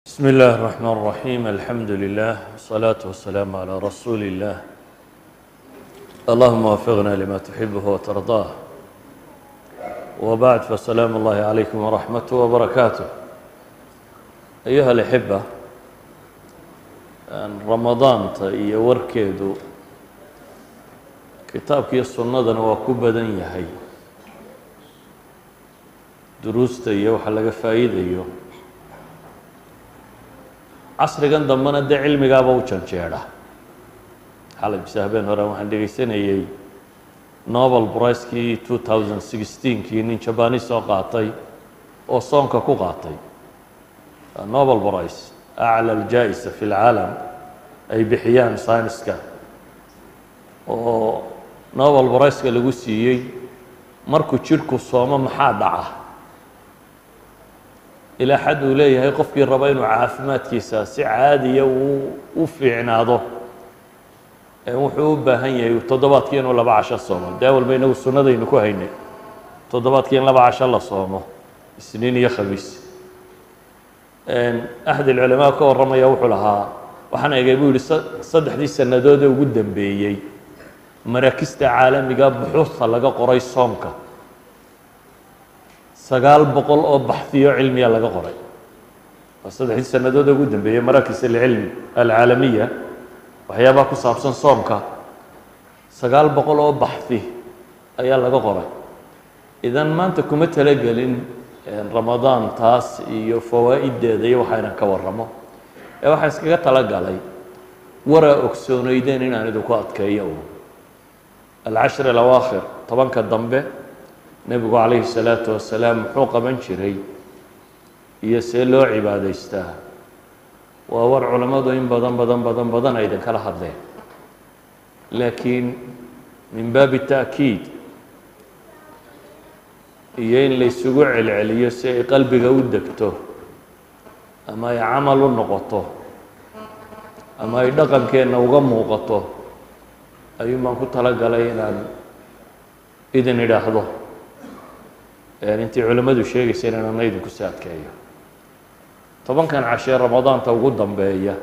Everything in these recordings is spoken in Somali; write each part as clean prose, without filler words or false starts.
بسم الله الرحمن الرحيم، الحمد لله والصلاة والسلام على رسول الله. اللهم وفقنا لما تحبه وترضاه. وبعد، فسلام الله عليكم ورحمته وبركاته. أيها الأحبة، ramadaanta iyo warkeedu kitaabkiiyo sunnadana waa ku badan yahay, duruusta iyo waxa laga faa'iidayo. Casrigan dambena dee cilmigaaba u janjeedha. Xalay mise habeen hore waxaan dhegaysanayey Nobel Pricekii 2016kii, nin Jabani soo qaatay oo soonka ku qaatay Nobel Price, أعلى الجائزة في العالم ay bixiyaan sayniska, oo Nobel Priceka lagu siiyey markuu jidhku soomo maxaa dhaca, ilaa xad uu leeyahay qofkii raba inuu caafimaadkiisa si caadiya uu u fiicnaado wuxuu u baahan yahay toddobaadkii inuu 2 casho soomo. Dee walba inagu sunnadaynu ku haynay toddobaadkii in 2 casho la soomo, Isniin iyo Khamiis. أحد العلماء ka warramaya wuxuu lahaa, waxaan eegay, buu yihi, 3dii sannadood ee ugu dambeeyey maraakista caalamiga buxuusta laga qoray soomka, 900 oo baxhiyo cilmiya laga qoray. Waa 3dii sannadood ee ugu dambeeyey مراكز العلم العالمية waxyaabaha ku saabsan soomka 900 oo baxhi ayaa laga qoray. Idan maanta kuma talagelin Ramadaan taas iyo fawaa'ideeda iyo waxa inaan ka warramo, ee waxaan iskaga talagalay waraa ogsoonaydeen inaan idinku adkeeyo uun. العشر الأواخر, 10ka dambe, nebigu calayhi الsalaatu wasalaam muxuu qaban jiray iyo see loo cibaadaystaa? Waa war culammadu in badan badan badan badan ay idinkala hadleen, laakiin من باب التأكيد iyo in la isugu celceliyo si ay qalbiga u degto ama ay camal u noqoto ama ay dhaqankeenna uga muuqato ayuun baan ku talagalay inaan idin idhaahdo intii culimmadu sheegaysa inaan ana idinku sii adkeeyo. 10kan cashee Ramadaanta ugu dambeeya,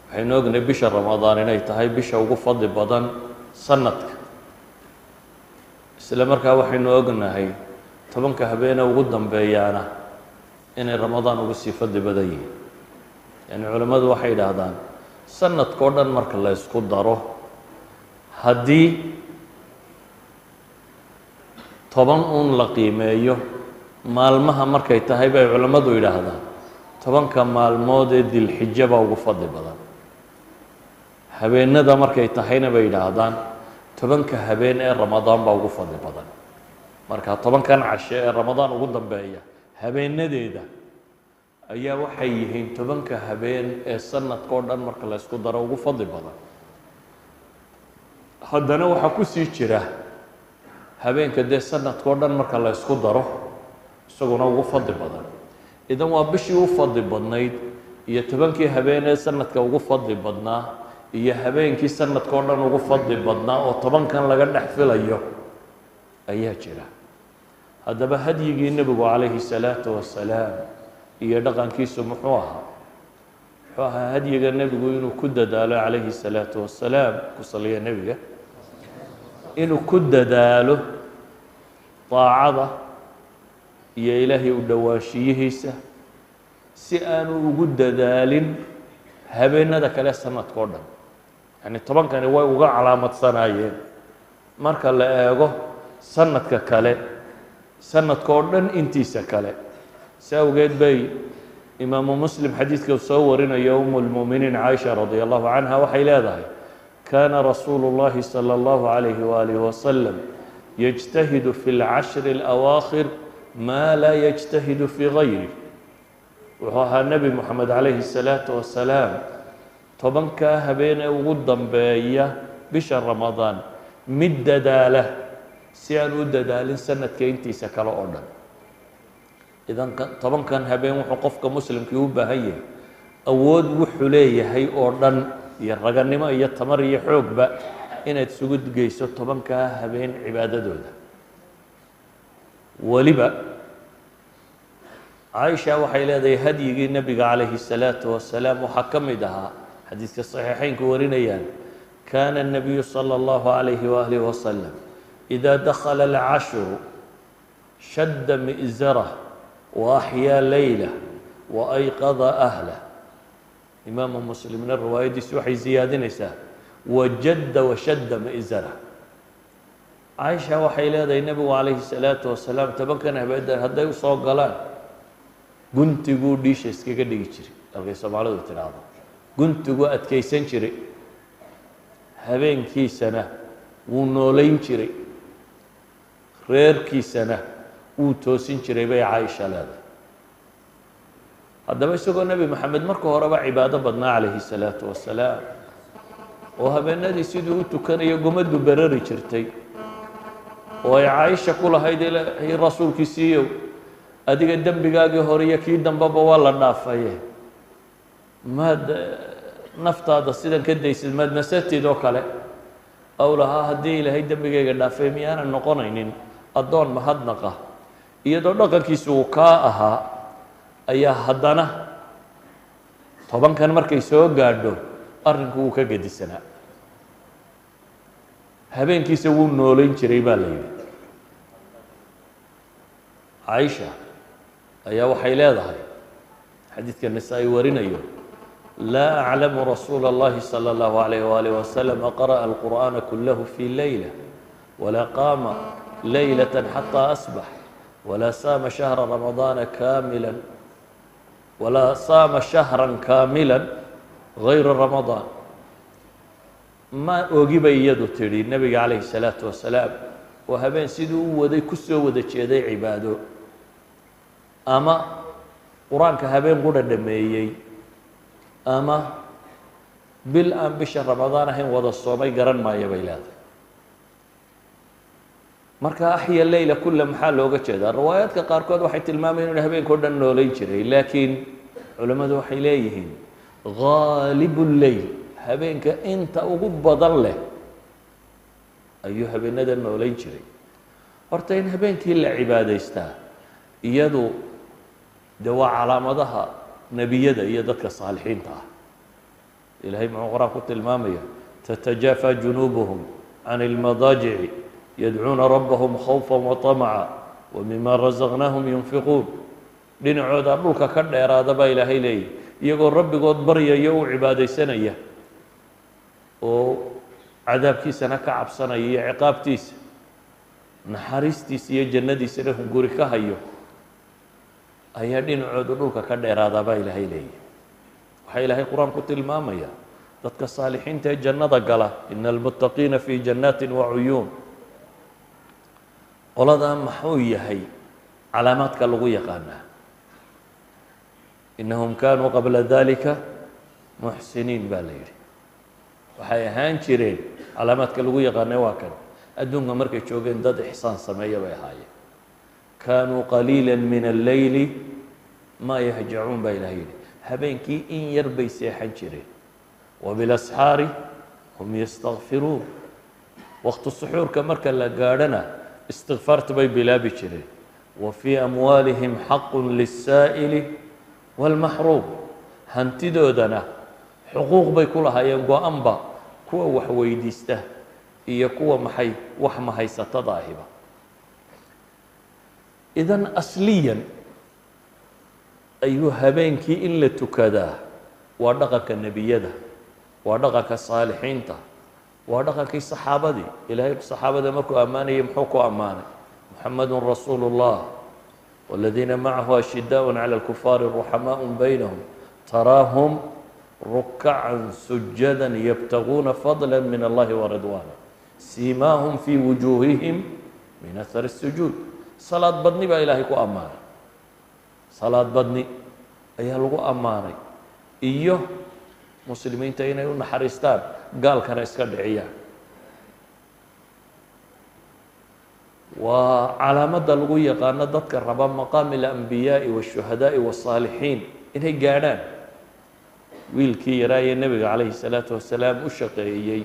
waxaynu ognay bisha Ramadaan inay tahay bisha ugu fadli badan sanadka. Isla markaa waxaynu ognahay 10ka habeene ugu dambeeyaana inay Ramadaan ugu sii fadli badan yihiin. Yani culimmadu waxay yidhaahdaan, sanadka o dhan marka la isku daro, haddii 10 uun la qiimeeyo maalmaha markay tahay, bay culammadu yidhaahdaan, 10ka maalmood ee Dilxijo baa ugu fadli badan. Habeenada markay tahayna, bay yidhaahdaan, 10ka habeen ee Ramadaan baa ugu fadli badan. Marka 10kan cashe ee Ramadaan ugu dambeeya habeenadeeda ayaa waxay yihiin 10ka habeen ee sanadka o dhan marka la isku daro ugu fadli badan. Haddana waxaa kusii jira habeenka dee sanadka o dhan marka la isku daro isaguna ugu fadli badan. Idan waa bishii u fadli badnayd iyo 10kii habeen ee sanadka ugu fadli badnaa iyo habeenkii sanadka o dhan ugu fadli badnaa oo 10kan laga dhex filayo ayaa jira. Haddaba hadyigii nebigu calayhi salaatu wasalaam iyo dhaqankiisu muxuu ahaa? Muxuu ahaa hadyiga nebigu? Inuu ku dadaalo calayhi salaatu wasalaam, ku saliya nebiga, inuu ku dadaalo daacada iyo Ilaahay u dhowaanshiyihiisa si aanu ugu dadaalin habeenada kale sanadka o dhan. Yani 10kani way uga calaamadsanaayeen marka la eego sanadka kale, sanadka oo dhan intiisa kale. Si awgeed bay Imaamu Muslim xadiidka soo warinayo, أم المؤمنين Caaisha رضي الله عنها waxay leedahay: كان رسول الله صلى الله عليه وآله وسلم يجتهد في العشر الأواخر ما لا يجتهد في غيره. Wuxuu ahaa Nebi Moxamed calayhi الsalaatu wasalaam 10kaa habeenee ugu dambeeya bisha Ramadaan mid dadaala si aan u dadaalin sanadka intiisa kale oo dhan. Idan 10kan habeen wuxuu qofka muslimkii u baahan yahay awood wuxuu leeyahay oo dhan iyo raganimo iyo tamar iyo xoogba inaad isugu geyso 10kaa habeen cibaadadooda. Weliba Caaisha waxay leedahay hadyigii nebiga calayhi الsalaatu wasalaam waxaa ka mid ahaa, xadiidka saxiixeynku warinayaan, kana الnabiyu salى اllahu عalayhi waalihi wasalam إida dakhala alcashru shadda mi'zarah wa axyaa leylah wa ayqada ahlah. Imaamu Muslimna riwaayadiisu waxay siyaadinaysaa wajadda washadda mi'zarah. Caaisha waxay leedahay nebigu calayhi salaatu wasalaam 10kan habeendan hadday usoo galaan, guntiguu dhiisha iskaga dhigi jiray, halkay Soomaalidu tidhaahdo guntiguu adkaysan jiray, habeenkiisana wuu noolayn jiray, reerkiisana wuu toosin jiray, bay Caaisha leedahay. Haddaba isagoo Nebi Maxamed marka horeba cibaado badnaa calayhi salaatu wasalaam, oo habeenadii siduu u tukanayo gomaddu berari jirtay, oo ay Caaisha ku lahayd, "Ilaahay rasuulkiisiiyow, adiga dembigaagii hore iyo kii dambeba waa la dhaafaye, maad naftaada sidan ka daysid, maad nasatid?" oo kale aw lahaa, "Haddii Ilaahay dembigayga dhaafay, miyaanan noqonaynin addoon mahadnaqa?" Iyadoo dhaqankiisu uu kaa ahaa ayaa haddana 10kan markay soo gaadho arrinku wuu ka gedisanaa. Habeenkiisa wuu noolayn jiray baa la yidhi. Caaisha ayaa waxay leedahay, xadiidka Nasaa-i warinayo, laa aclamu rasuula اllahi salى اllahu عalayh walih wasalam qara'a alqur'aana kulahu fi leyla, walaa qaama laylaة xatى asbax, walaa saama shahra ramadaana kaamila, walaa saama shahra kaamila gayra ramadaan. Ma ogi, bay iyadu tidhi, nebiga calayhi الsalaatu wasalaam oo habeen siduu u waday ku soo wada jeeday cibaado, ama Qur-aanka habeen qura dhameeyey, ama bil aan bisha Ramadaan ahayn wada soomay, garan maayo, bay leedahay. Marka axya leyla kulla maxaa looga jeedaa? Riwaayaadka qaarkood waxay tilmaamayan inu habeenka o dhan noolayn jiray, laakiin culimmadu waxay leeyihiin gaalib leyl, habeenka inta ugu badan leh ayuu habeenada noolayn jiray. Horta in habeenkii la cibaadaystaa iyadu de waa calaamadaha nebiyada iyo dadka saalixiinta ah. Ilahay muxuu Qur-aan ku tilmaamaya? Tatajaafa junuubuhum can اlmadaajici yadcuuna rabbahum khawfa waطamca wmima razaqnaahum yunfiquun. Dhinacoodaa dhulka ka dheeraada, baa Ilaahay leeyahy, iyagoo Rabbigood baryaya, u cibaadaysanaya, oo cadaabkiisana ka cabsanaya iyo ciqaabtiisa, naxariistiisa iyo jannadiisana hunguri ka hayo, ayaa dhinacoodu dhulka ka dheeraadaa, baa Ilaahay leeyahy. Waxaa Ilaahay Qur-aan ku tilmaamaya dadka saalixiinta ee jannada gala, ina almuttaqiina fii jannaati wacuyuun. Qoladaa maxuu yahay calaamaadka lagu yaqaanaa? Inahum kaanuu qabla dalika muxsiniin, baa la yidhi. Waxay ahaan jireen, calaamaadka lagu yaqaanay waa kan, adduunka markay joogeen dad ixsaan sameeya bay ahaayeen. Kaanuu qaliila min alleyli maa yahjacuun, baa Ilahay yidhi. Habeenkii in yar bay seexan jireen. Wabilasxaari hum yastakfiruun. Waqti suxuurka marka la gaadhana istikfaarta bay bilaabi jireen. Wa fii amwaalihim xaqu liلsaa'ili wاlmaxruum. Hantidoodana xuquuq bay ku lahaayeen go-anba, kuwa wax weydiista iyo kuwa maxay wax mahaysatada ahiba. Idan asliyan ayuu habeenkii in la tukadaa waa dhaqanka nebiyada, waa dhaqanka saalixiinta, waa dhaqankii saxaabadii. Ilaahay saxaabada markuu ammaanayay muxuu ku ammaanay? Muxamadu rasuulu اllah wاladiina macahu ashidaء calى اlkufaari ruxamaء baynahum taraahum rukacan sujada yabtaguuna fadla min allahi waridwaana siimaahum fii wujuuhihim min ahar الsujuud. Salaad badni baa Ilaahay ku ammaanay, salaad badni ayaa lagu ammaanay, iyo muslimiinta inay u naxariistaan, gaalkana iska dhiciyaan. Waa calaamadda lagu yaqaano dadka raba maqaam alambiyaai waالshuhadaaءi waالsaalixiin inay gaadhaan. Wiilkii yaraa ee nebiga calayhi الsalaatu wasalaam u shaqeeyey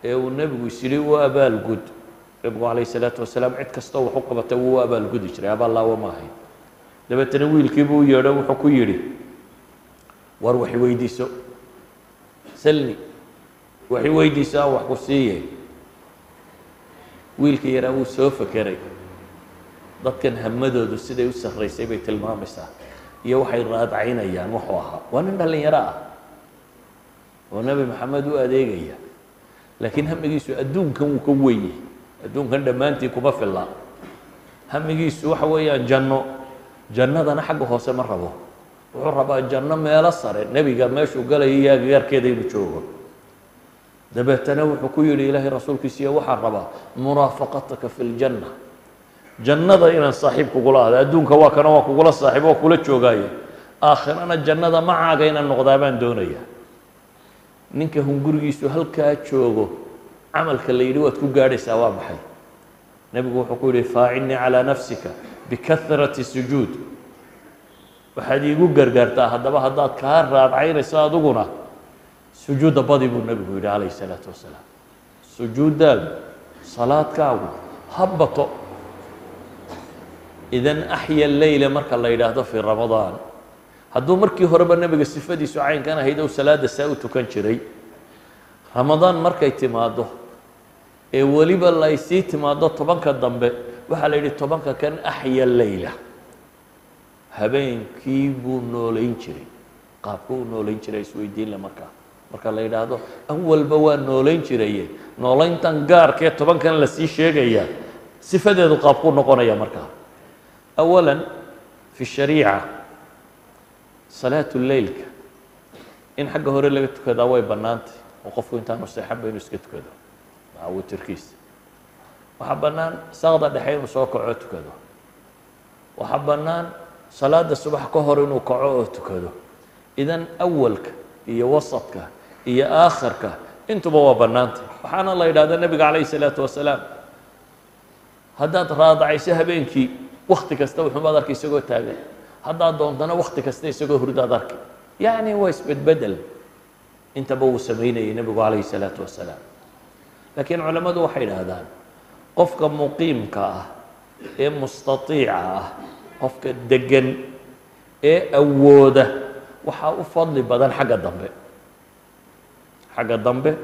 ee uu nebigu is yidhi u abaalgud, nebigu calayhi الsalaatu wasalaam cid kastoo wax u qabatay wuu u abaalgudi jiray, abaallaawo ma ahayn. Dabeetana wiilkii buu u yeedho, wuxuu ku yidhi: "War wax weydiiso, salni, wax weydiiso aan wax ku siiye." Wiilkii yaraa wuu soo fekeray. Dadkan hamadoodu siday u sarraysay bay tilmaamaysaa iyo waxay raadcaynayaan. Wuxuu ahaa, waa nin dhallinyaro ah oo Nebi Maxamed u adeegaya, laakiin hamigiisu adduunkan wuu ka wenyay, adduunkan dhammaantii kuma filla. Hamigiisu waxa weeyaan janno, jannadana xagga hoose ma rabo, wuxuu rabaa janno meelo sare, nebiga meeshuu galayo iyo agagaarkeeda inuu joogo. Dabeetana wuxuu ku yidhi: "Ilaahay rasuulkiisiiyo, waxaan rabaa muraafaqataka fi ljanna, jannada inaan saaxiib kugula ahdo. Adduunka waa kana, waa kugula saaxiib oo kula joogaaye, aakhirana jannada macaaga inaan noqdaa baan doonaya." Ninka hungurigiisu halkaa joogo, camalka la yidhi waad ku gaadhaysaa waa maxay? Nebigu wuxuu ku yidhi: "Faacinnii calaa nafsika bikahrati sujuud." Waxaad iigu gargaartaa haddaba, haddaad kaa raadcaynayso adiguna, sujuudda badi, buu nebigu yidhi calayhi salaatu wasalaam. Sujuuddaadu, salaadkaagu ha bato. Idan axya leyla marka la yidhaahdo fii Ramadaan, hadduu markii horeba nebiga sifadiisu caynkan ahayd ou salaada saa u tukan jiray, Ramadaan markay timaaddo ee weliba laysii timaaddo 10-ka dambe, waxaa la yidhi 10-ka kan axya leyla, habeenkii buu noolayn jiray. Qaabka u noolayn jiray isweydiinle. Markaa marka la yidhaahdo awalba waa noolayn jiraye, noolayntan gaarkee 10-kan lasii sheegaya sifadeedu qaabkuu noqonaya? Markaa awalan fi shariica, salaatu leylka in xagga hore laga tukadaa way bannaantay, oo qofku intaanu seexanba inuu iska tukado maca witirkiisa. Waxaa bannaan saqda dhexe inuu soo kaco tukado. Waxaa bannaan salaada subax ka hor inuu kaco oo tukado. Idan awalka iyo wasadka iyo aakhirka intuba waa bannaantay. Waxaana la yidhahdaa nebiga calayhi salaatu wasalaam, haddaad raadacayso habeenkii, wakti kasta wuxuubaad arki isagoo taagan, haddaad doontana wakti kasta isagoo hurdaad arki. Yacni waa isbedbedel, intaba wuu samaynayay nebigu calayhi salaatu wasalaam. Laakiin culammadu waxay idhaahdaan, qofka muqiimka ah ee mustaiica ah, qofka degan ee awooda, waxaa u fadli badan xagga dambe. Xagga dambe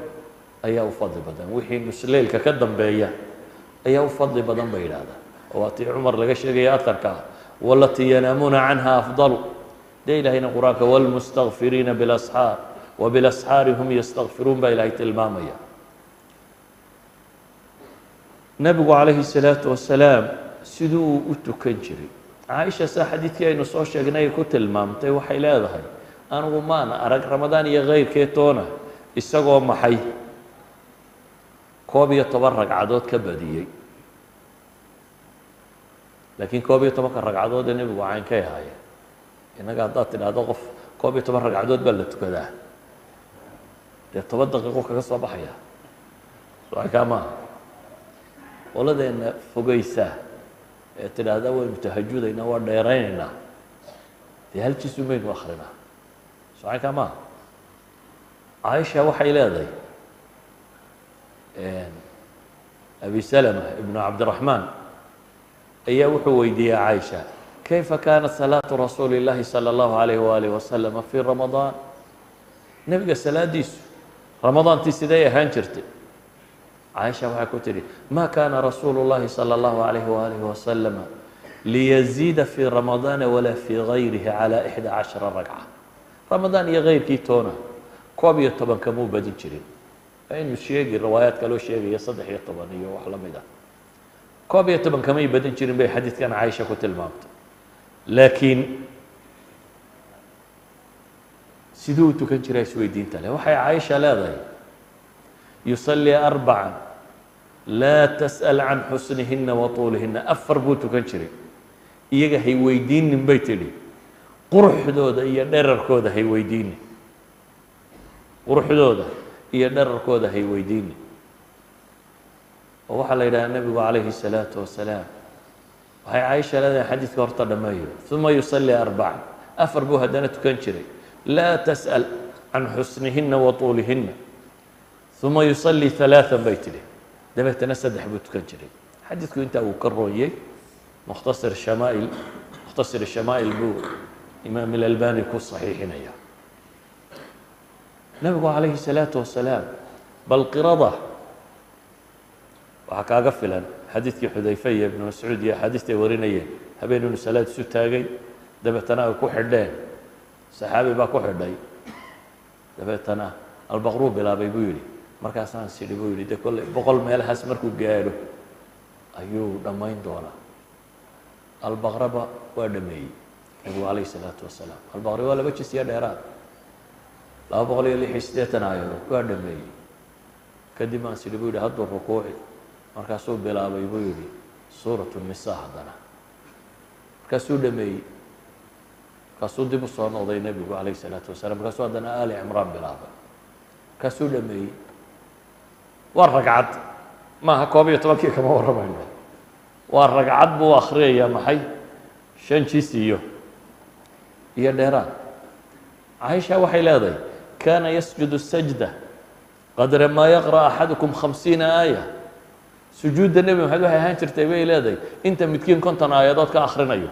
ayaa u fadli badan, wixii nusleylka ka dambeeya ayaa u fadli badan bay yidhahdaan. Oo waa tii Cumar laga sheegaya aharka ah: "Walatii yanaamuuna canha afdalu." Dee Ilahayna Qur-aanka "wاlmustakfiriina bilasxaar wabilasxaari hum yastakfiruun" baa Ilahay tilmaamaya. Nebigu calayhi الsalaatu wasalaam siduu u tukan jiray, Caaisha saa xadiidkii aynu soo sheegnay ay ku tilmaamtay, waxay leedahay: "Anigu maan arag Ramadaan iyo kayrkee toona isagoo maxay 11 ragcadood ka badiyey." Laakiin 11-ka ragcadood ee nebigu caynkay ahaayeen? Innaga haddaad tidhaahdo qof 11 ragcadood baa la tukadaa, dee 10 daqiiqo kaga soo baxaya soakaa maaha. Qoladeenna fogeysaa ee tidhaahda waynu tahajudaynaa, waa dheeraynaynaa, dee hal jisun baynu akrinaa, socakaa maaha. Caaisha waxay leedahay, Abi Salama ibnu Cabdiraxmaan ayaa wuxuu weydiiyey Caaisha: "Kayfa kaanat salaatu rasuuli اllahi salى اllahu alayh walih wasalama fii Ramadaan?" Nebiga salaadiisu Ramadaantii sidee ahaan jirtay? Caaisha waxay ku tidhi: "Ma kana rasuulu اllahi salى اllahu alayh walih wasalama liyaziida fii Ramadaana walaa fii gayrihi calى 11 ragca. Ramadaan iyo kayrkii toona 11 kamuu badin jirin. Aynu sheegi riwaayaad kaloo sheegaya 13 iyo wax la mid ah. 11 kamay badin jirin, bay xadiidkan Caaisha ku tilmaamtay. Laakiin siduu u tukan jiraa isweydiinta leh. Waxay Caaisha leedahay: "Yusallii arbacan laa tas'al can xusnihina wa tuulihina." Afar buu tukan jiray, iyaga hay weydiinin, bay tidhi, quruxdooda iyo dherarkooda hay weydiinin, quruxdooda iyo dherarkooda hay weydiinin. Oo waxaa la yidhaha nebigu calayhi الsalaatu wasalaam, waxay Caaisha leedahay, xadiidka horta dhammeeyo: "Uma yusallii arbacan." Afar buu haddana tukan jiray, "laa tas'al can xusnihina wa tuulihina. Uma yusallii ثalaaثan," bay tidhi, dabeetana saddex buu tukan jiray. Xadiidku intaa uu ka roonyey, Mukhtasar Shamaa'il Mukhtasir Shamaa'il buu Imaam Ilalbani ku saxiixinaya. Nebigu calayhi salaatu wasalaam, bal qirada waxaa kaaga filan xadiidkii Xudayfe iyo Ibnu Mascuud iyo axaadiista ay warinayeen, habeen inuu salaad isu taagay, dabeetana ay ku xidheen, saxaabi baa ku xidhay, dabeetana Albaqruu bilaabay buu yidhi. Markaasaan sidhi buu yidhi, de kolley 100 meelahaas markuu gaadho ayuu dhammayn doonaa. Albaqraba waa dhameeyey nebigu calayhi salaatu wasalaam. Albaqri waa 2 jis iyo dheeraad, 286 aayadood waa dhameeyey. Kadib aan sidhi buu yidhi, hadduu rukuuci. Markaasuu bilaabay buu yidhi Suurat Nisa haddana, markaasuu dhameeyey. Markaasuu dib u soo noqday nebigu calayhi salaatu wasalaam, markaasuu haddana Ali Cimraan bilaabay, markaasuu dhameeyey. Waa ragcad, maaha 11kii kama warramayno, waa ragcad buu akhriyayaa maxay 5 jis iyo dheeraad. Caisha waxay leedahay, kaana yasjudu sajda qadra maa yaqra' axadukum 50 aaya. Sujuudda Nebi Maxamed waxay ahaan jirtay, bay leedahay, inta midkiin 50 aayadood ka akhrinayo.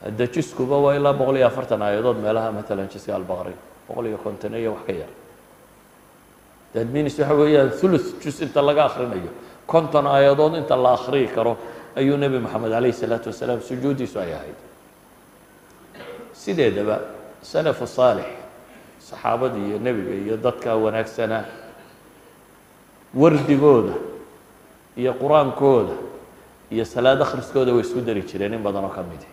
Hadda jiskuba waa ilaa 140 aayadood meelaha, matalan jiska Albaqri 150 iyo wax ka yar. That means waxa weeyaan thuluth jus inta laga akhrinayo, 50 aayadood inta la akhriyi karo ayuu Nebi Moxamed calayhi salaatu wasalaam sujuuddiisu ay ahayd. Sideedaba salafu saalix, saxaabada iyo nebiga iyo dadka wanaagsanaa, wardigooda iyo qur-aankooda iyo salaad akhriskooda way isku dari jireen in badan oo ka midi.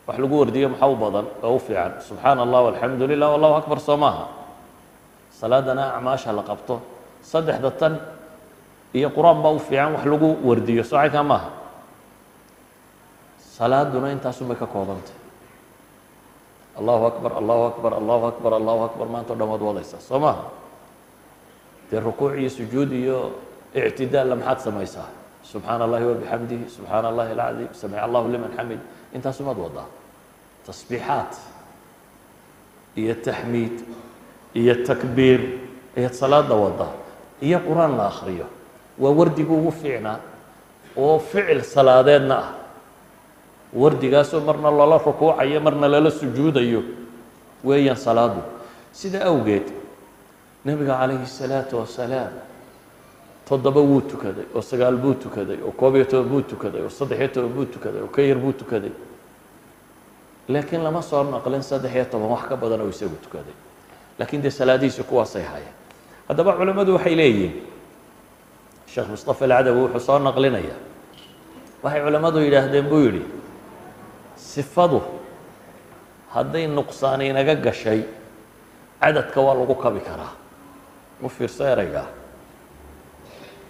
Wax lagu wardiyo maxaa u badan oo u fiican? Subxaana Allah, alxamdu lilah, allahu akbar, soo maaha? Salaadana acmaasha la qabto saddexda tan iyo qur-aan baa u fiican wax lagu wardiyo, soo caynkaa maaha? Salaaduna intaasun bay ka koobantay: allahu akbar, allahu akbar, allahu akbar, allahu akbar, maanta o dhan waad wadaysaa, soo maaha? Dee rukuuc iyo sujuud iyo ictidaalla maxaad samaysaa? Subxaana allahi wabixamdihi, subxaana allahi alcadiim, samic allahu liman xamid, intaasumaad wadaa. Tasbiixaat iyo taxmiid iyo takbiir ayaad salaada wadaa iyo qur-aan la akriyo. Waa wardigu ugu fiicnaa oo ficil salaadeedna ah. Wardigaasoo marna lala rukuucayo, marna lala sujuudayo weeyaan salaadu. Sida awgeed nebiga calayhi الsalaatu wasalaam 7 wuu tukaday, oo 9 buu tukaday, oo 11 buu tukaday, oo 13 buu tukaday, oo ka yar buu tukaday, laakiin lama soo naqlin 13 wax ka badan oo isagu tukaday. Laakiin dee salaadihiisu kuwaasay hayeen. Haddaba culimmadu waxay leeyihiin, Sheekh Mustafa Alcadawi wuxuu soo naqlinaya, waxay culimmadu yidhaahdeen buu yidhi, sifadu hadday nuqsaan inaga gashay, cadadka waa lagu kabi karaa. U fiirso ereygaa.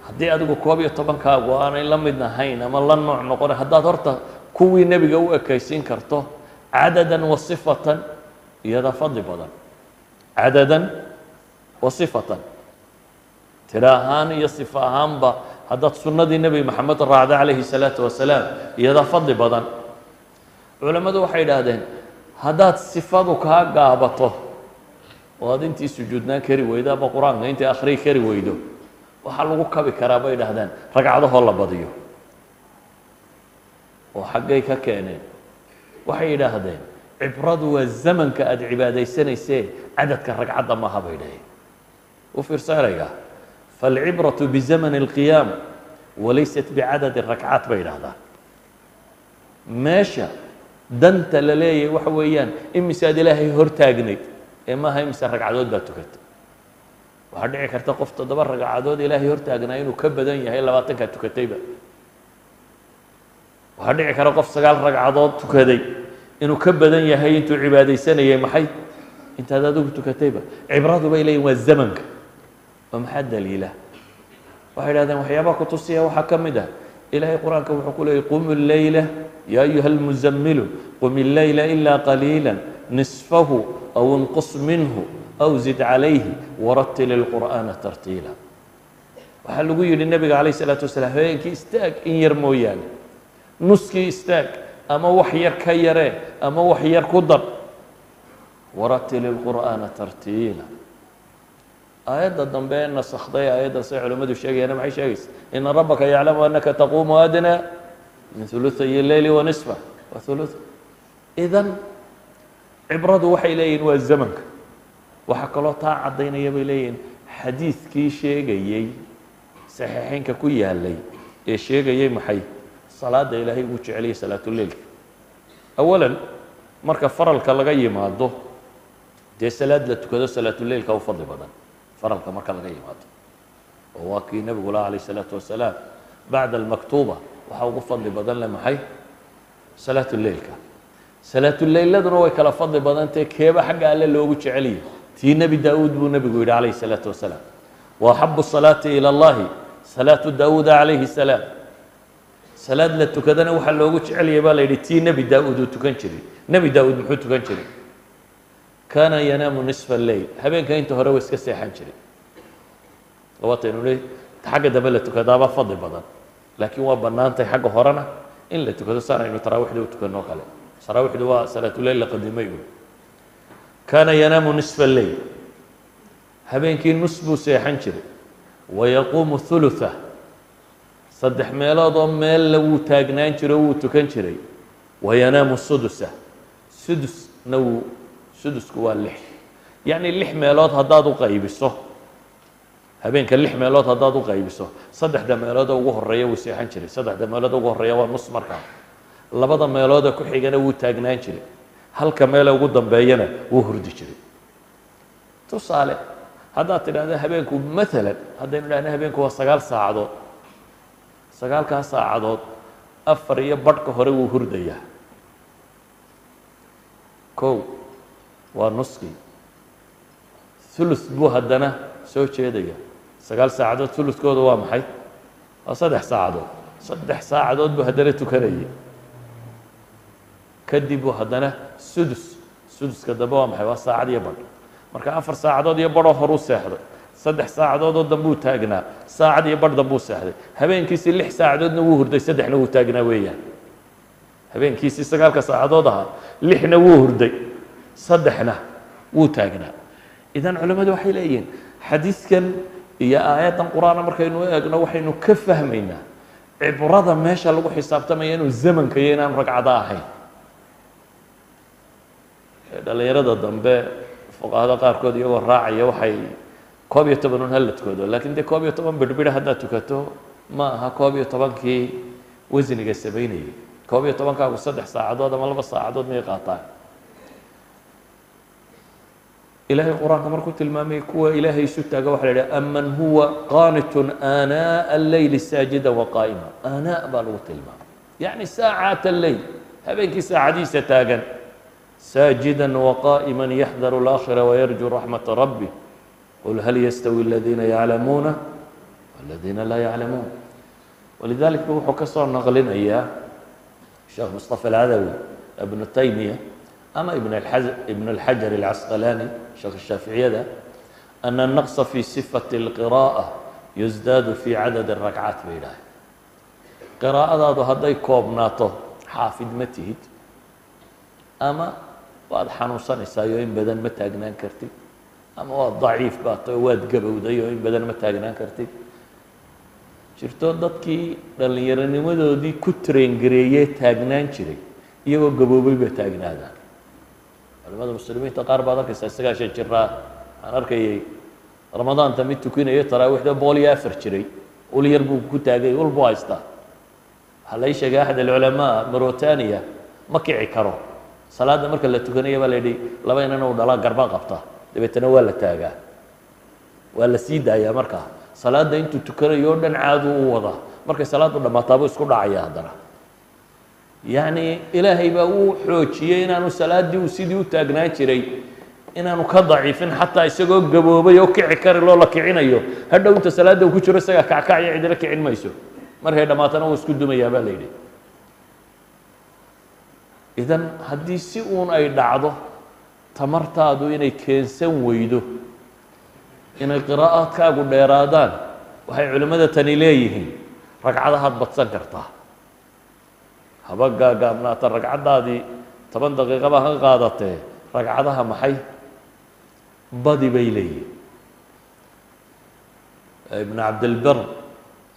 Haddii adigu 11kaagu aanay la mid ahayn ama la nooc noqon, haddaad horta kuwii nebiga u ekaysiin karto cadadan wa sifatan, iyadaa fadli badan. Cadadan wa sifatan, tiro ahaan iyo sifo ahaanba, haddaad sunnadii Nebi Maxamed raacda calayhi salaatu wasalaam, iyadaa fadli badan. Culammadu waxay idhaahdeen, haddaad sifadu kaa gaabato oo aad intii sujuudnaan kari weydo ama qur-aanka intii akhriyi kari weydo, waxaa lagu kabi karaa, bay idhahdeen, ragcadahoo la badiyo. Oo xaggay ka keeneen? Waxay yidhaahdeen, cibradu waa zamanka aada cibaadaysanaysee, cadadka ragcadda maaha, bay dhaheen. U fiirso ereyga, falcibratu bizamani اlqiyaam walaysat bicadadi rakcaat, bay yidhahdaan. Meesha danta la leeyahay waxa weeyaan imisaad Ilaahay hortaagnayd, ee maaha imise ragcadood baa tukatay. Waxaa dhici karta qof 7 ragcadood Ilaahay hortaagnaa inuu ka badan yahay 20kaa tukatayba. Waxaa dhici kara qof 9 ragcadood tukaday inuu ka badan yahay intuu cibaadaysanayay maxay intaad adigu tukatayba. Cibradu, bay leeyihin, waa zamanka. Oo maxaa daliila? Waxay idhahdeen, waxyaabaha kutusiya waxaa ka mid ah, Ilaahay qur-aanka wuxuu ku leeyay, qum illeyla ya ayuha almuzamilu, qum illeyla ilaa qaliila, nisfahu aw inqus minhu aw zid calayhi, waratil ilqur'aana tartiila. Waxaa lagu yidhi nebiga calayh isalaatu wasalaam, habeenkii istaag in yar mooyaane, nuskii istaag ama wax yar ka yaree ama wax yar ku dar, waratil ilqur'aana tartiila. Aayadda dambe ee nasakday aayaddan, say culimmadu sheegayana, maxay sheegaysa? Ina rabbaka yaclamu anaka taquumu adnaa min thuluthay leyli wa nisfa wa thulutha. Idan cibradu waxay leeyihin waa zamanka. Waxaa kaloo taa caddaynaya, bay leeyihin, xadiidkii sheegayey saxiixeynka ku yaalay ee sheegayey maxay salaada Ilaahay ugu jeceliyay salaatuleilka. Awalan, marka faralka laga yimaado, dee salaad la tukado salaatuleilka u fadli badan faralka marka laga yimaado, oo waa kii nebigu lah alayh الsalaatu wasalaam: bacda almaktuuba waxaa ugu fadli badan le maxay? Salaatuleilka. Salaatuleyladuna way kala fadli badantae, keeba xagga Alle loogu jeceliyay? Tii Nebi Daa'uud buu nebigu yidhi calayh الsalaatu wasalaam: wa axabu الsalaati ilى اllahi salaatu Daawuuda calayhi الsalaam. Salaad la tukadana waxaa loogu jeceliyay, baa la yidhi, tii Nebi Daa'uud uu tukan jiray. Nebi Daa'uud muxuu tukan jiray? Kaana yanaamu nisfa leyl, habeenka inta hore wa iska seexan jiray. Waataynu nihi xagga dambe la tukadaaba fadli badan, laakiin waa bannaantay xagga horena in la tukado, saan aynu taraawixda u tukanoo kale. Taraawixdu waa salaatuleyl la qadimay un. Kaana yanaamu nisfa leyl, habeenkii nus buu seexan jiray, wayaquumu thulutha, saddex meelood oo meella wuu taagnaan jiray o wuu tukan jiray, wayanaamu sudusa, sudusna wuu, sudusku waa lix, yacni lix meelood haddaad u qaybiso habeenka, lix meelood haddaad u qaybiso, saddexda meelood oo ugu horeeya wuu seexan jiray. Saddexda meelood ugu horeeya waa nus markaa. Labada meeloodee ku xigana wuu taagnaan jiray, halka meele ugu dambeeyana wuu hurdi jiray. Tusaale, haddaad tidhahdo habeenku maalan, haddaynu idhahno habeenku waa 9 saacadood, sagaalkaa saacadood afar iyo badhka hore wuu hurdayaa. Kow, waa nuskii. Thuluth buu haddana soo jeedaya. 9 saacadood thuluthkooda waa maxay? Waa 3 saacadood. 3 saacadood buu haddana tukanayay. Kadib buu haddana sudus. Suduska dambe waa maxay? Waa saacad iyo badh. Marka 4 saacadood iyo badhoo horuu seexday, 3 saacadood oo dambuu taagnaa, saacad iyo badh dambuu seexday. Habeenkiisii 6 saacadoodna wuu hurday, saddexna wuu taagnaa weeyaan. Habeenkiisii sagaalka saacadood ahaa, lixna wuu hurday, saddexna wuu taagnaa. Idan culimmadu waxay leeyihiin xadiidkan iyo aayaddan Qur-aana markaynu eegno, waxaynu ka fahmaynaa cibrada meesha lagu xisaabtamaya inuu zamanka iyo inaanu ragcado ahayn. Dhalinyarada dambe, fuqahada qaarkood iyagoo raacaya, waxay 11 un hala tukado, lakin dee 11 birhbidha haddaad tukato ma aha 11-kii wasniga samaynayay. 11-kaagu 3 saacadood ama 2 saacadood may qaataan. Ilaahay Qur-aanka markuu tilmaamay kuwa Ilaahay isu taaga, waxa la yidhaha: aman huwa qaanitun aanaaء alleyli saajida waqaa'ima. Aanaa baa lagu tilmaamay, yacni saacaat alleyl, habeenkii saacadiisa taagan, saajida waqaa'ima, yaxdaru اlaakhira wayarju raxmata rabbih. Qul hal yastawi aladiina yaclamuuna waladiina laa yaclamuun. Walidalik wuxuu ka soo naqlinayaa Sheekh Mustafa Alcadawi, Ibnu Taymiya ama Ibn اlxajar alcasqalaani, sheekh shaaficiyada, ana الnaqصa fi sifati اlqirاءة yusdaadu fi cadad الrakcaat, bay yidhaaheen. Qiraa'adaadu hadday koobnaato, xaafid ma tihid ama waad xanuunsanaysaayoo in badan ma taagnaan kartid, ama waad daciif baa tahay oo waad gabowday oo in badan ma taagnaan kartid. Jirto dadkii dhallinyaronimadoodii ku train-gareeyee taagnaan jiray, iyagoo gaboobay bay taagnaadaan. Culimada muslimiinta qaar baad arkaysaa 90 jiraa. Waxaan arkayay Ramadaanta mid tukinaya taraawiixda 104 jiray, ul yar buu ku taagay, ul buu haystaa. Waxaa lai sheegay axad alculamaa Mauritania ma kici karo. Salaadda marka la tukanaya baa la yidhi laba inan u dhalaa garba qabta, dabeetana waa la taagaa, waa la sii daayaa. Markaa salaadda intuu tukanayo o dhan caadu u wadaa, markay salaaddu dhammaataabuu isku dhacaya haddana. Yacni Ilaahay baa uu xoojiyey inaanu salaaddii uu sidii u taagnaan jiray inaanu ka daciifin, xataa isagoo gaboobay oo kici kari loo la kicinayo. Hadhow inta salaadda uu ku jiro isagaa kackacya, cidina kicin mayso. Markay dhammaatana wuu isku dumayaa, baa la yidhi. Idan haddii si uun ay dhacdo tamartaadu inay keensan weydo inay qiraa'aadkaagu dheeraadaan, waxay culimmada tani leeyihiin ragcadahaad badsan kartaa. Haba gaagaabnaata ragcaddaadii, 10 daqiiqaba ha qaadatee, ragcadaha maxay badi, bay leeyihiin. Ibn Cabdilbar,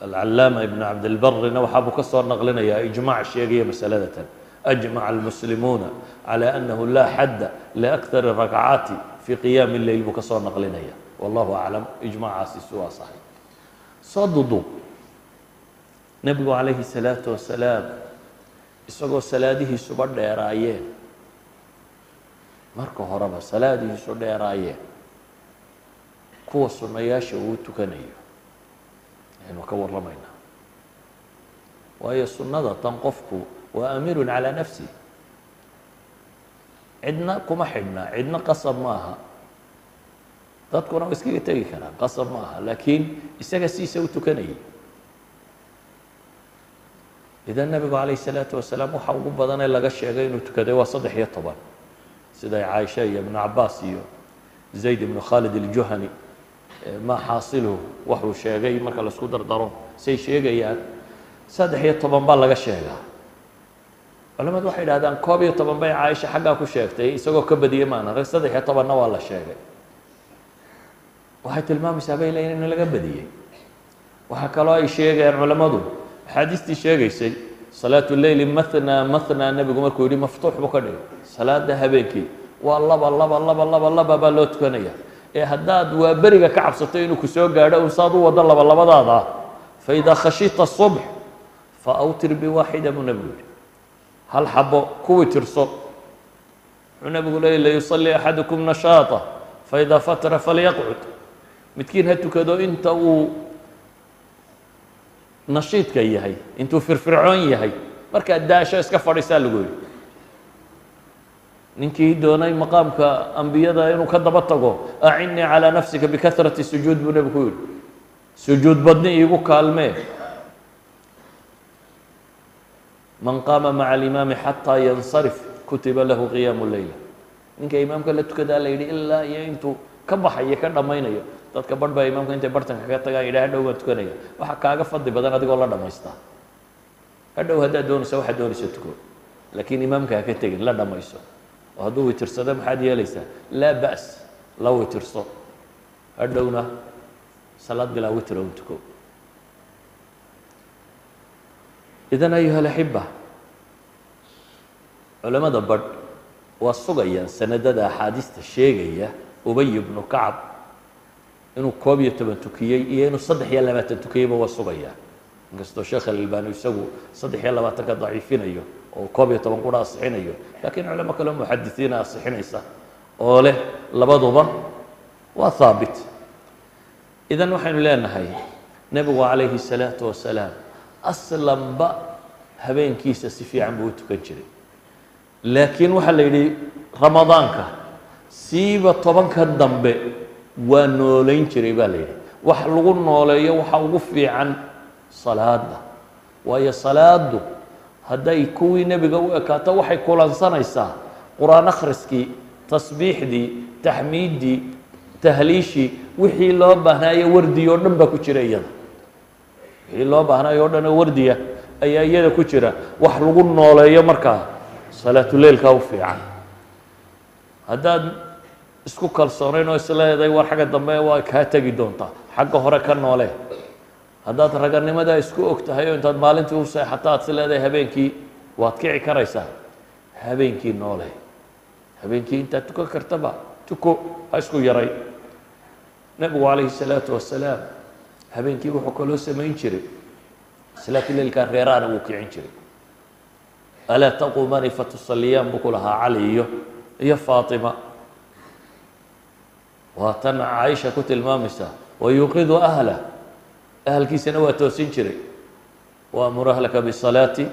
Alcalaama Ibn Cabdilbarina waxaabuu ka soo naqlinayaa ijmaac sheegaya masalada tan: ajmaca almuslimuuna calى annahu laa xadda liakari rakcaati fi qiyaami اleyl, buu ka soo naqlinaya. Wallahu aclam ijmaacaasi su asaxay. Soo duduub, nebigu calayhi الsalaatu wasalaam isagoo salaadihiisuba dheeraayeen, marka horeba salaadihiisu dheeraayeen, kuwa sunnayaasha uu tukanayo aynu ka warramaynaa, waayo sunnada tan qofku waa amiirun calaa nafsi, cidna kuma xidhna, cidna qasab ma aha, dadkuna waa iskaga tegi karaan, qasab ma aha, laakiin isaga siisa u tukanayay. Idan nebigu calayh الsalaatu wasalaam waxa ugu badanee laga sheegay inuu tukaday waa 13, siday Caaisha iyo Ibnu Cabaas iyo Zayd ibnu Khalid iljuhani ma xaasiluhu waxuu sheegay marka laisku dardaro say sheegayaan, 13 baa laga sheegaa. Culamadu waxay idhahdaan 11 bay Caaisha xaggaa ku sheegtay, isagoo ka badiyey maana rag, 13-na waa la sheegay. Waxay tilmaamaysaa, bay leeyiin, in laga badiyey. Waxaa kaloo ay sheegayaan culammadu axaadiistii sheegaysay salaatu leyli mathna mathna. Nebigu markuu yihi maftuux buu ka dhigay, salaada habeenkii waa laba laba laba laba laba baa loo tukanaya, ee haddaad waa beriga ka cabsato inuu kusoo gaadho un saad u wado laba labadaada, fa idaa khashita subx fa awtir biwaaxida, buu nebigu yihi, hal xabo kuwii tirso. Wuxuu nebigu leeyay: layusalli axadukum nashaata, faidaa fatara falyaqcud. Midkiin ha tukado inta uu nashiidka yahay, intuu firfircoon yahay, markaad daasho iska fadhiisaa lagu yihi. Ninkii doonay maqaamka ambiyada inuu ka daba tago, acinnii calaa nafsika bikahrati sujuud, buu nebigu ku yihi, sujuud badni iigu kaalmee. Man qaama maca alimaami xataa yansarif kutiba lahu qiyaamu leyla. Ninka imaamka la tukadaa la yidhi ilaa iyo intuu ka baxayo ka dhammaynayo. Dadka barh baa imaamka intay bartanka kaga tagaan yidhaha hadhow baan tukanaya. Waxaa kaaga fadli badan adigoo la dhamaystaa. Hadhow haddaad doonaysa, waxaad doonaysa tuko, laakiin imaamka ha ka tegin, la dhammayso. Oo hadduu witirsado maxaad yeelaysaa? Laa ba's, la witirso, hadhowna salaad bilaa witra un tuko. Idan ayuha alaxiba, culamada badh waa sugayaan sanadada axaadiista sheegaya Ubay ibnu Kacab inuu 11 tukiyey iyo inuu 23 tukiyeyba waa sugayaan, inkastoo Sheekh Alalbani isagu 23-ka daciifinayo oo 11 qura asixinayo, lakiin culamo kaleo muxadisiina asixinaysa oo leh labaduba waa haabit. Idan waxaynu leenahay nebigu calayhi الsalaatu wasalaam aslanba habeenkiisa si fiican buu u tukan jiray, laakiin waxaa la yidhi Ramadaanka siiba 10-ka dambe waa nooleyn jiray, baa la yidhi. Wax lagu nooleeyo waxa ugu fiican salaada, waayo salaadu hadday kuwii nebiga u ekaato waxay kulansanaysaa qur-aan akhriskii, tasbiixdii, taxmiiddii, tahliishii, wixii loo baahnaayo wardiyo o dhan baa ku jira iyada. Wixii loo baahnaayo o dhan oo wardiya ayaa iyada ku jira. Wax lagu nooleeyo markaa salaatuleilkaa u fiican. Haddaad isku kalsoonayn oo isleeday war xagga dambe waa kaa tegi doontaa, xagga hore ka noole. Haddaad raganimadaa isku og tahay oo intaad maalintii u seexato aad is leedahay habeenkii waad kici karaysaa, habeenkii noole, habeenkii intaad tukan kartaba tuko, ha isku yaray. Nebigu calayhi الsalaatu wasalaam habeenkii wuxuu kaloo samayn jiray salaatuleilkaa reeraana wuu kicin jiray. Alaa taquumani fatusaliyaan, buu ku lahaa Cali iyo Faatima. Waa tan Caaisha ku tilmaamaysaa: wayuuqidu ahlah, ahalkiisana waa toosin jiray. Waamur ahlaka bisalaati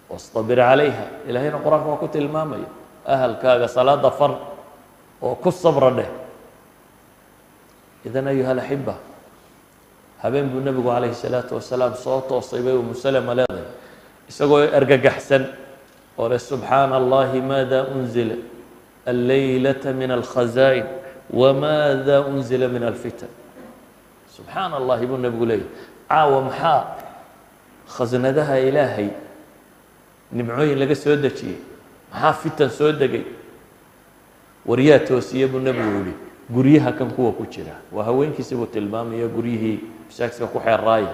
wastabir calayha, ilaahayna qur-aanka waa ku tilmaamaya, ahalkaaga salaada far oo ku sabra dheh. Idan ayuha alaxiba, habeen buu nebigu calayhi الsalaatu wasalaam soo toosay, bay Umu Salama leedahay, isagoo argagaxsan oo leh: subxaana allahi, maada unzila alleylata min alkhazaa'in wamaada unzila min alfitan. Subxaana allahi, buu nebigu leeyahy, caawa maxaa khasnadaha Ilaahay nimcooyin laga soo dejiyey, maxaa fitan soo degay? Waryaa toosiye, buu nebigu yihi, guryaha kan kuwa ku jira. Waa haweenkiisi buu tilmaamaya guryihii. Masaajidka ku xeeraaya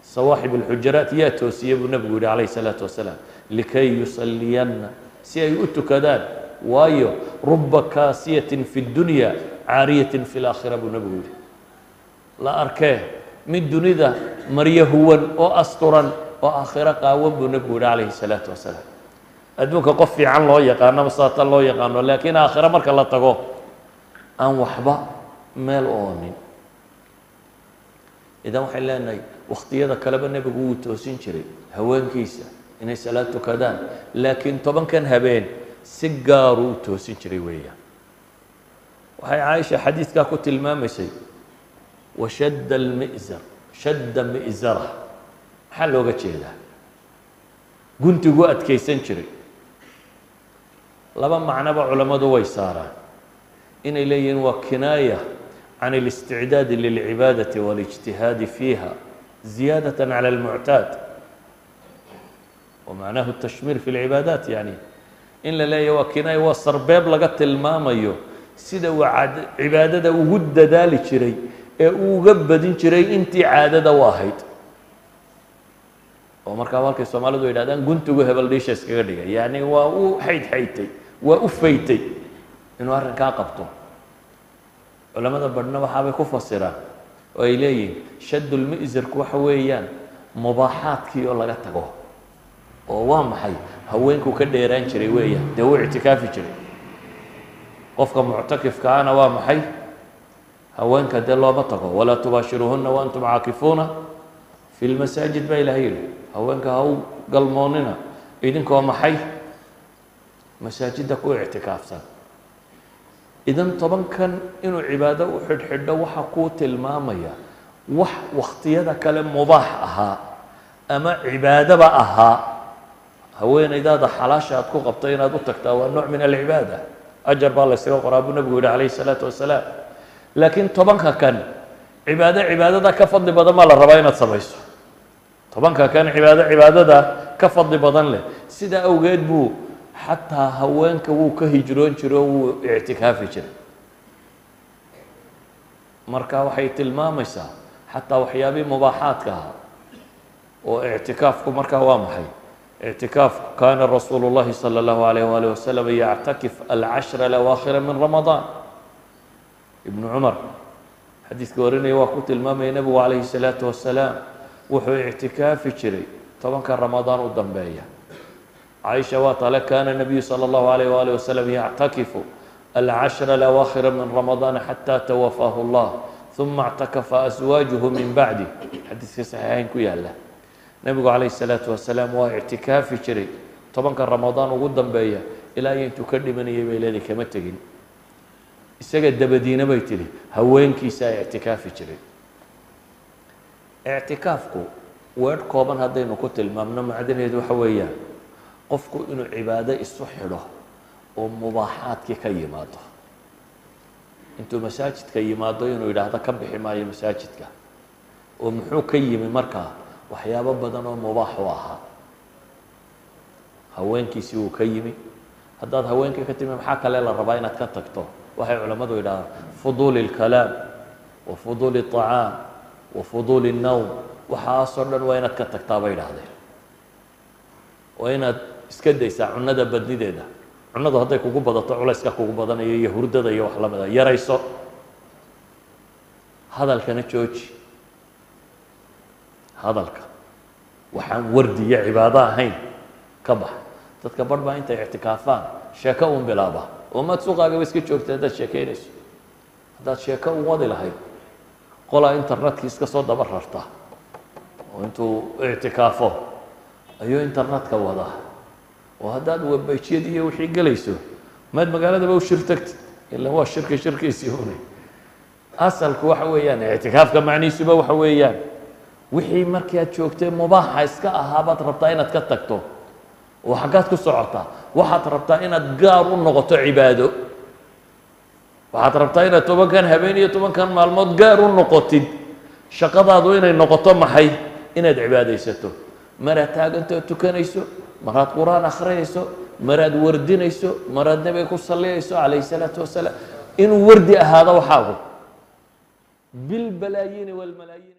sawaaxib alxujaraat yaa toosiyey buu nebigu yihi calayhi salaatu wasalaam, likay yusalliyanna, si ay u tukadaan. Waayo, ruba kaasiyatin fi اdunya caariyatin fi laakhira buu nebigu yihi. La arkee mid dunida maryo huwan oo asturan oo aakhiro qaawan buu nebigu yihi calayhi salaatu wasalaam. Adduunka qof fiican loo yaqaano masaata loo yaqaano, laakiin aakhiro marka la tago aan waxba meel oonin. Idan waxay leenahay wakhtiyada kaleba nebigu wuu toosin jiray haweenkiisa inay salaad tukadaan, laakiin 10kan habeen si gaaruu u toosin jiray weeyaan. Waxay Caaisha xadiidkaa ku tilmaamaysay washadda almi'zar, shadda mi'zara. Maxaa looga jeedaa? Guntigu adkaysan jiray. Laba macnoba culammadu way saaraan, inay leeyihiin waa kinaaya can اlisticdaadi lilcibaadati waاlijtihaadi fiiha ziyaadaة calى اlmuctaad, wa macnahu tashmiir fi اlcibaadaat. Yani in la leeyahy waa kinaaya, waa sarbeeb laga tilmaamayo sida uu cibaadada ugu dadaali jiray ee uu uga badin jiray intii caadada u ahayd. Oo markaa halkay Soomaalidu yidhahdaan guntigu hebel dhiisha iskaga dhigay, yani waa u xayd xaytay, waa u faytay inuu arrinkaa qabto. Culamada badhna waxaabay ku fasiraan oo ay leeyihiin shaddulmi'sarku waxa weeyaan mubaaxaadkii oo laga tago. Oo waa maxay? Haweenku ka dheeraan jiray weeyaan, dee wuu ictikaafi jiray. Qofka muctakifkaana waa maxay? Haweenka dee looma tago. Walaa tubaashiruuhuna wa antum caakifuuna fi lmasaajid baa Ilahay yidhi. Haweenka ha u galmoonina idinkoo maxay masaajidda ku ictikaafsan. Idan 10kan inuu cibaado u xidhxidho waxa kuu tilmaamaya wax wakhtiyada kale mubaax ahaa ama cibaadaba ahaa. Haweenaydaada xalaasha aad ku qabto inaad u tagtaa waa nooc min alcibaada, ajar baa la ysaga qoraa buu nebigu yihi calayhi salaatu wasalaam. Laakiin 10ka kan cibaado cibaadada ka fadli badan baa la rabaa inaad samayso. 10ka kan cibaado cibaadada ka fadli badan leh, sidaa awgeed buu xataa haweenka wuu ka hijroon jiray oo wuu ictikaafi jiray. Marka waxay tilmaamaysaa xataa waxyaabihii mubaaxaadka ahaa oo ictikaafku. Markaa waa maxay ictikaafku? Kaana rasuulu llahi salى اllahu alayh waalih wasalam yactakif alcashra alawaakhira min Ramadaan. Ibnu Cumar xadiidka warinaya waa ku tilmaamaya nebigu calayhi الsalaatu wasalaam wuxuu ictikaafi jiray 10ka Ramadaan u dambeeya. Caaisha waa tale, kana nabiyu salى اllahu alayh waalih wasalam yactakifu alcashra alawaakhira min Ramadaan xata tawafaahu اllah, ثuma اctakafa aswaajuhu min bacdi. Xadiiska saxiixayn ku yaala, nebigu calayhi الsalaatu wasalaam waa ictikaafi jiray 10ka Ramadaan ugu dambeeya ilaa iyo intuu ka dhimanayay bay leedahay, kama tegin. Isaga dabadiina bay tidhi haweenkiisa ay ictikaafi jiray. Ictikaafku weedh kooban haddaynu ku tilmaamno, macdaheedu waxa weeyaan qofku inuu cibaado isu xidho oo mubaaxaadkii ka yimaado. Intuu masaajidka yimaado inuu yidhaahdo ka bixi maayo masaajidka, oo muxuu ka yimi? Markaa waxyaabo badan oo mubaax u ahaa, haweenkiisii wuu ka yimi. Haddaad haweenkii ka timi, maxaa kale la rabaa inaad ka tagto? Waxay culammadu yidhahdaan fuduuli اlkalaam wa fuduuli الطacaam wa fuduuli الnowm. Waxaasoo dhan waa inaad ka tagtaa bay idhahdeen. Waa inaad iska daysaa cunada badnideeda. Cunadu hadday kugu badato culayska kugu badanayo, iyo hurdada iyo wax lamida yarayso. Hadalkana jooji. Hadalka waxaan wardi iyo cibaado ahayn ka bax. Dadka barh baa intay ictikaafaan sheeko un bilaaba. Oo maad suuqaagaba iska joogta haddaad sheekeynayso? Haddaad sheeko un wadi lahayd, qolaa internetkii iska soo daba rarta oo intuu ictikaafo ayuu internetka wadaa. Oo haddaad webbayjyadii iyo wixii gelayso, maad magaaladaba u shir tagtid? Ila waa shirki shirkiisii une. Asalku waxa weeyaan ictikaafka macnihiisuba waxa weeyaan wixii markii aad joogtay mubaaxa iska ahaa baad rabtaa inaad ka tagto. Oo xaggaad ku socotaa? Waxaad rabtaa inaad gaar u noqoto cibaado. Waxaad rabtaa inaad 10kan habeen iyo 10kan maalmood gaar u noqotid. Shaqadaadu inay noqoto maxay? Inaad cibaadaysato. Maraad taagantoo tukanayso, maraad Qur-aan akrinayso, maraad wardinayso, maraad nebiga ku salliyayso calayhi salaatu wasalaam. Inuu wardi ahaado waxaagu bilbalaayiini walmalaayiin.